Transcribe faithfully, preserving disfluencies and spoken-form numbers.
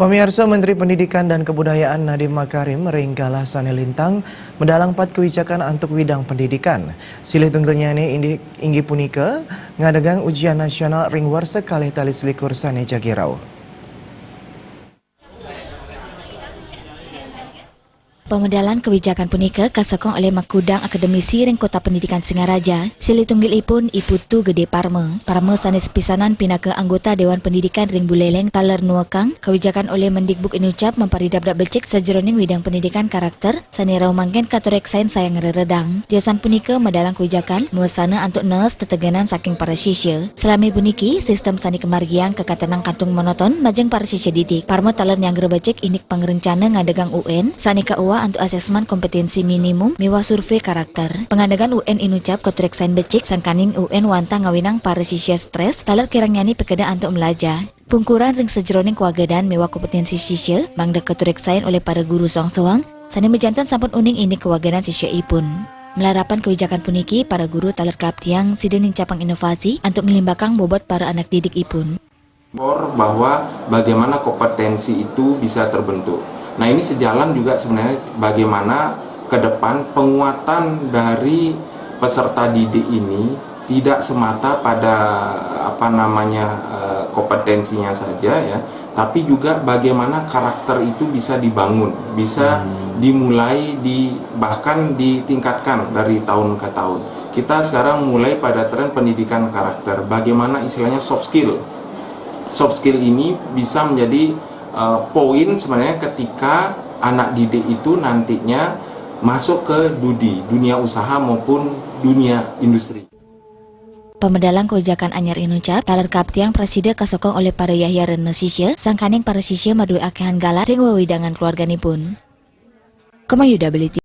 Pamiarsa, Menteri Pendidikan dan Kebudayaan Nadiem Makarim ring galah sané lintang medalang pat kewijakan antuk widang pendidikan. Silih tunggilnyané inggih punika ngadegang ujian nasional ring warsa kalih tali selikur sané jagi rauh. Pamedalan kewijakan punika kasokong olih makudang akademisi ring Kota Pendidikan Singaraja, silih tunggilipun I Putu Gede Parma. Parma sané sepisanan pinaka anggota Dewan Pendidikan ring Buleleng taler nuekang kawijakan olih Mendikbud inucap maparidabdab becik sajeroning widang pendidikan karakter sané rauh mangkin katureksain sayang reredang. Tiosan punika medalang kawijakan mawasana antuk nees tetegenan saking para sisya. Salami puniki, sistem sané kamargiang kakatenang kantung monoton majeng para sisya didik. Parma taler nyanggra becik indik pangrencana ngadegang U N sané kaoah antuk asesmen kompetensi minimum miwah survei karakter. Pangadegan U N inucap katureksain becik sangkaning U N wantah ngawinang para sisya strés taler kirangnyané pikedeh antuk malajar. Pungkuran ring sajeroning kawagedan miwah kompetensi sisya mangda katureksain olih para guru soang-soang sané majanten sampun uning indik kawagedan sisyaipun. Malarapan kawijakan puniki, para guru taler kaaptiang sida nincapang inovasi antuk nglimbakang bobot para anak didikipun. Bahwa bagaimana kompetensi itu bisa terbentuk. Nah, ini sejalan juga sebenarnya bagaimana ke depan penguatan dari peserta didik ini tidak semata pada apa namanya eh, kompetensinya saja ya, tapi juga bagaimana karakter itu bisa dibangun, bisa hmm. dimulai di bahkan ditingkatkan dari tahun ke tahun. Kita sekarang mulai pada tren pendidikan karakter. Bagaimana istilahnya soft skill. Soft skill ini bisa menjadi uh, poin sebenarnya ketika anak didik itu nantinya masuk ke dudi, dunia usaha maupun dunia industri. Pamedalan kawijakan anyar inucap, taler kaaptiang prasida kasokong olih para yahya rena sisya, sangkaning para sisya madué akéhan galah ring wewidangan keluarganipun. Kema Yuda Beliti.